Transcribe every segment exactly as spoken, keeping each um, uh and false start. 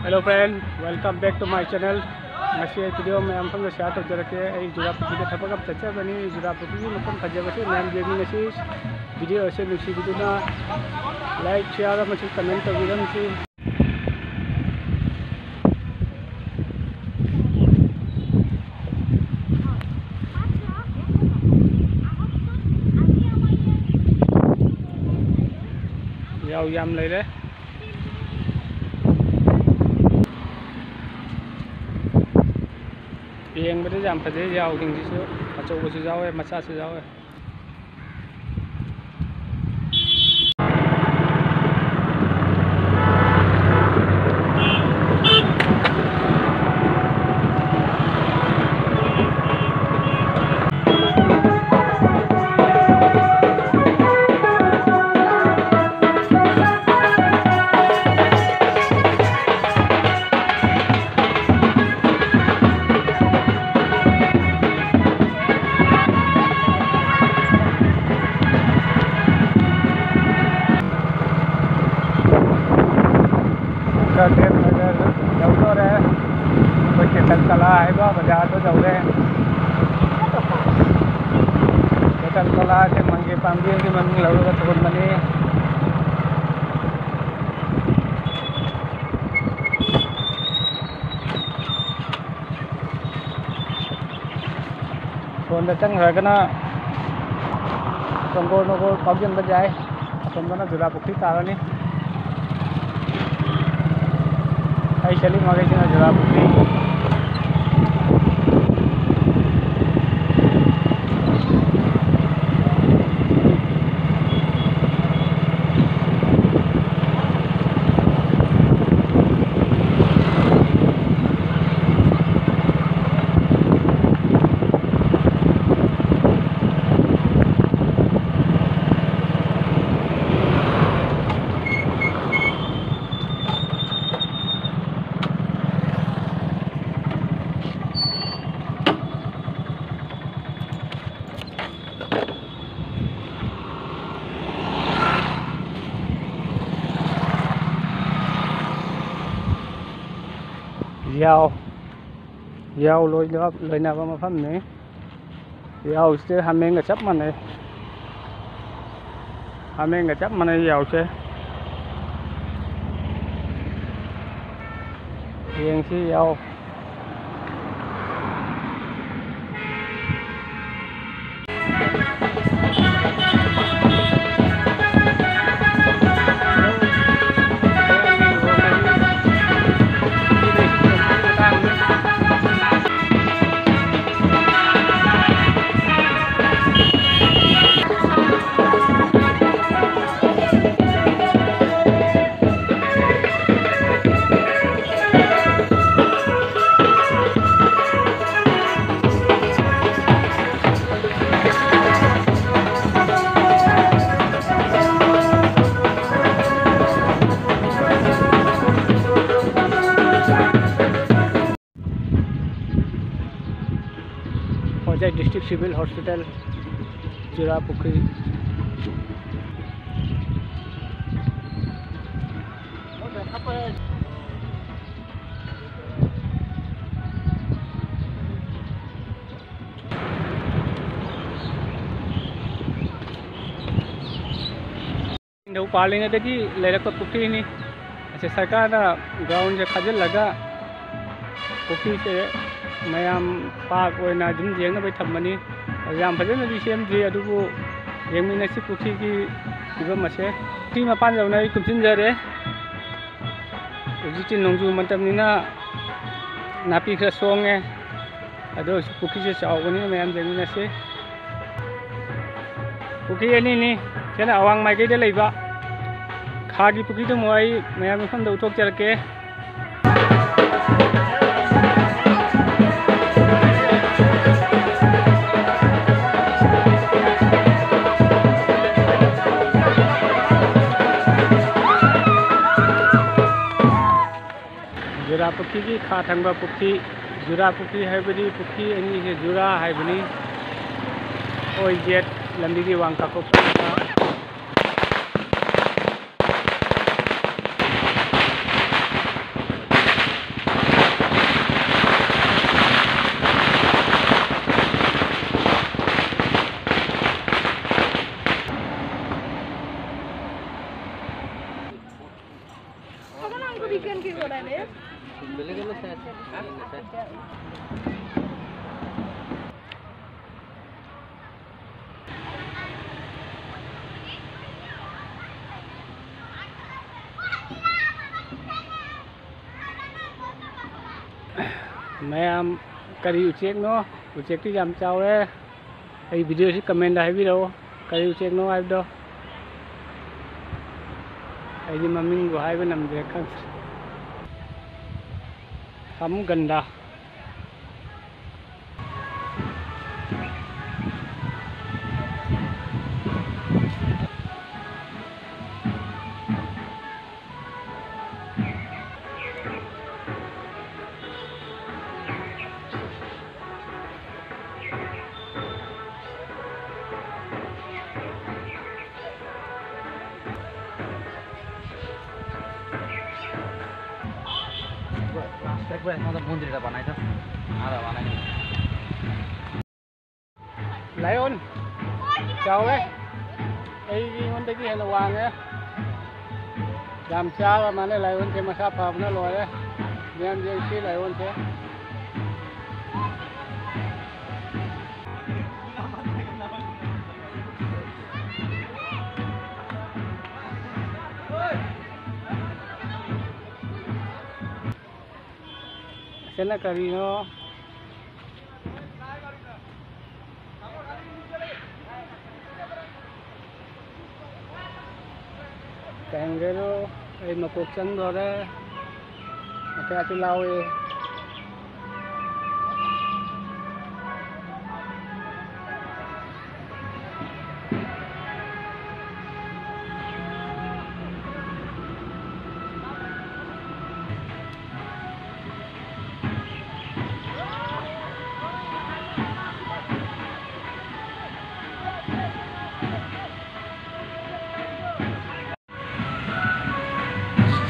Hello friend, welcome back to my channel. ꯉꯁꯤ ꯑꯩ video ꯃꯌꯥꯝ ꯃꯐꯝꯗ share ꯇꯧꯖꯔꯛꯀꯦ꯫ ꯑꯩ ꯖꯨꯔꯥ ꯄꯨꯈ꯭ꯔꯤꯗ ꯊꯕꯛ ꯑꯃ ꯆꯠꯆꯕꯅꯤ꯫ ꯖꯨꯔꯥ ꯄꯨꯈ꯭ꯔꯤꯒꯤ ꯃꯐꯝ ꯐꯖꯕꯁꯦ ꯃꯌꯥꯝ ꯌꯦꯡꯃꯤꯟꯅꯁꯤ꯫ Video ꯑꯁꯤ ꯅꯨꯡꯁꯤꯕꯤꯗꯨꯅ like, share ꯑꯃꯁꯨꯡ comment ꯇꯧꯕꯤꯔꯝꯁꯤ꯫ ꯌꯥꯎ ꯌꯥꯝ ꯂꯩꯔꯦ꯫ ꯌꯦꯡꯕꯗ ꯌꯥꯝ ꯐꯖꯩ, ꯌꯥꯎꯁꯤꯡꯁꯤꯁꯨ ꯑꯆꯧꯕꯁꯨ ꯌꯥꯎꯋꯦ, ꯃꯆꯥꯁꯨ ꯌꯥꯎꯋꯦ꯫ ꯒꯥꯔꯗꯦꯟ ꯕꯖꯥꯔ ꯌꯧꯗꯣꯔꯦ꯫ ꯑꯩꯈꯣꯏ ꯆꯦꯇꯟ ꯀꯂꯥ ꯍꯥꯏꯕ ꯕꯖꯥꯔꯗꯣ ꯌꯧꯔꯦ꯫ ꯆꯦꯇꯟ ꯀꯂꯥꯁꯦ ꯃꯪꯒꯦ ꯄꯥꯝꯕꯤ ꯑꯃꯒꯤ ꯃꯃꯤꯡ ꯂꯧꯔꯒ ꯊꯣꯟꯕꯅꯤ꯫ ꯁꯣꯝꯗ ꯆꯪꯈ꯭ꯔꯒꯅ ꯆꯣꯡꯒꯣꯜ ꯅꯣꯡꯒꯣꯜ ꯐꯥꯎꯖꯤꯟꯕ ꯌꯥꯏ꯫ ꯑꯁꯣꯝꯗꯅ ꯖꯨꯔꯥ ꯄꯨꯈ꯭ꯔꯤ ꯇꯥꯔꯅꯤ꯫ ꯑꯩ ꯁꯦꯠꯂꯤ ꯃꯈꯩꯁꯤꯅ ꯖꯨꯔꯥ ꯄꯨꯈ꯭ꯔꯤ꯫ ꯌꯥꯎ, ꯌꯥꯎ ꯂꯣꯏꯅ-, ꯂꯣꯏꯅꯕ ꯃꯐꯝꯅꯤ꯫ ꯌꯥꯎꯁꯦ ꯍꯥꯃꯦꯡꯒ ꯆꯞ ꯃꯥꯟꯅꯩ꯫ ꯍꯥꯃꯦꯡꯒ ꯆꯞ ꯃꯥꯟꯅꯩ ꯌꯥꯎꯁꯦ꯫ ꯌꯦꯡꯁꯤ ꯌꯥꯎ꯫ ꯍꯣꯖꯥꯏ District Civil Hospital, ꯖꯨꯔꯥ ꯄꯨꯈ꯭ꯔꯤ꯫ ꯅꯤꯡꯊꯧ ꯄꯥꯜꯂꯤꯉꯩꯗꯒꯤ ꯂꯩꯔꯛꯄ ꯄꯨꯈ꯭ꯔꯤꯅꯤ꯫ ꯑꯁꯤ ꯁꯔꯀꯥꯔꯅ groundꯁꯦ ꯈꯥꯖꯤꯜꯂꯒ ꯄꯨꯈ꯭ꯔꯤꯁꯦ ꯃꯌꯥꯝ park ꯑꯣꯏꯅ ꯑꯗꯨꯝ ꯌꯦꯡꯅꯕꯩ ꯊꯝꯕꯅꯤ꯫ ꯑꯗꯨ ꯌꯥꯝ ꯐꯖꯅꯗꯤ ꯁꯦꯝꯗ꯭ꯔꯤ, ꯑꯗꯨꯕꯨ ꯌꯦꯡꯃꯤꯟꯅꯁꯤ ꯄꯨꯈ꯭ꯔꯤꯒꯤ ꯐꯤꯕꯝ ꯑꯁꯦ꯫ ꯄꯨꯈ꯭ꯔꯤ ꯃꯄꯥꯟ ꯌꯧꯅ ꯑꯩ ꯀꯨꯝꯁꯤꯟꯖꯔꯦ꯫ ꯍꯧꯖꯤꯛꯇꯤ ꯅꯣꯡꯖꯨ ꯃꯇꯝꯅꯤꯅ ꯅꯥꯄꯤ ꯈꯔ ꯁꯣꯡꯉꯦ꯫ ꯑꯗꯨ ꯑꯣꯏꯔꯁꯨ ꯄꯨꯈ꯭ꯔꯤꯁꯦ ꯆꯥꯎꯕꯅꯤꯅ ꯃꯌꯥꯝ ꯌꯦꯡꯃꯤꯟꯅꯁꯤ꯫ ꯄꯨꯈ꯭ꯔꯤ ꯑꯅꯤꯅꯤ꯫ ꯁꯤꯅ ꯑꯋꯥꯡ ꯃꯥꯏꯀꯩꯗ ꯂꯩꯕ ꯈꯥꯒꯤ ꯄꯨꯈ꯭ꯔꯤꯗꯨ ꯑꯃꯨꯛ ꯑꯩ ꯃꯌꯥꯝ ꯃꯐꯝꯗ ꯎꯠꯊꯣꯛꯆꯔꯛꯀꯦ꯫ ꯖꯨꯔꯥ ꯄꯨꯈ꯭ꯔꯤꯒꯤ ꯈꯥ ꯊꯪꯕ ꯄꯨꯈ꯭ꯔꯤ, ꯖꯨꯔꯥ ꯄꯨꯈ꯭ꯔꯤ ꯍꯥꯏꯕꯗꯤ ꯄꯨꯈ꯭ꯔꯤ ꯑꯅꯤꯁꯦ ꯖꯨꯔꯥ ꯍꯥꯏꯕꯅꯤ꯫ ꯑꯣꯏ ꯖꯦꯠ ꯂꯝꯕꯤꯒꯤ ꯋꯥꯡ ꯀꯥꯈꯠꯄ꯫ ꯃꯌꯥꯝ, ꯀꯔꯤ ꯎꯆꯦꯛꯅꯣ? ꯎꯆꯦꯛꯇꯤ ꯌꯥꯝ ꯆꯥꯎꯋꯦ꯫ ꯑꯩ video ꯁꯤ comment ꯇ ꯍꯥꯏꯕꯤꯔꯛꯑꯣ, ꯀꯔꯤ ꯎꯆꯦꯛꯅꯣ ꯍꯥꯏꯕꯗꯣ꯫ ꯑꯩꯗꯤ ꯃꯃꯤꯡꯕꯨ ꯍꯥꯏꯕ ꯅꯝꯗ꯭ꯔꯦ, ꯈꯪꯗ꯭ꯔꯦ꯫ ꯁꯥꯃꯨ ꯒꯟꯗꯥ꯫ Lion ꯆꯥꯎꯋꯦ꯫ ꯑꯩꯒꯤ ꯑꯩꯉꯣꯟꯗꯒꯤ ꯍꯦꯟꯅ ꯋꯥꯡꯉꯦ꯫ ꯌꯥꯝ ꯆꯥꯕ ꯃꯥꯜꯂꯦ lion ꯁꯦ, ꯃꯁꯥ ꯐꯕꯅ ꯂꯣꯏꯔꯦ꯫ ꯃꯌꯥꯝ ꯌꯦꯡꯁꯤ lion ꯁꯦ꯫ ꯑꯁꯤꯅ ꯀꯔꯤꯅꯣ? Kangaroo, ꯑꯩ ꯃꯀꯣꯛ ꯆꯪꯗꯣꯔꯦ꯫ ꯃꯈꯥꯁꯨ ꯂꯥꯎꯏ꯫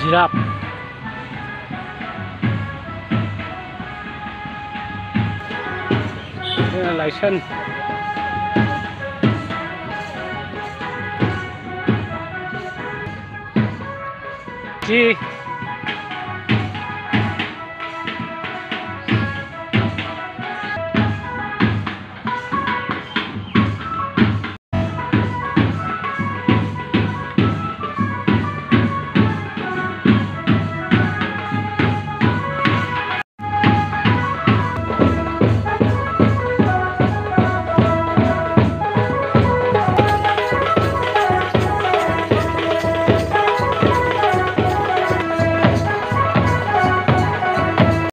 Giraffe꯫ ꯑꯗꯨꯅ lion꯫ ꯁꯤ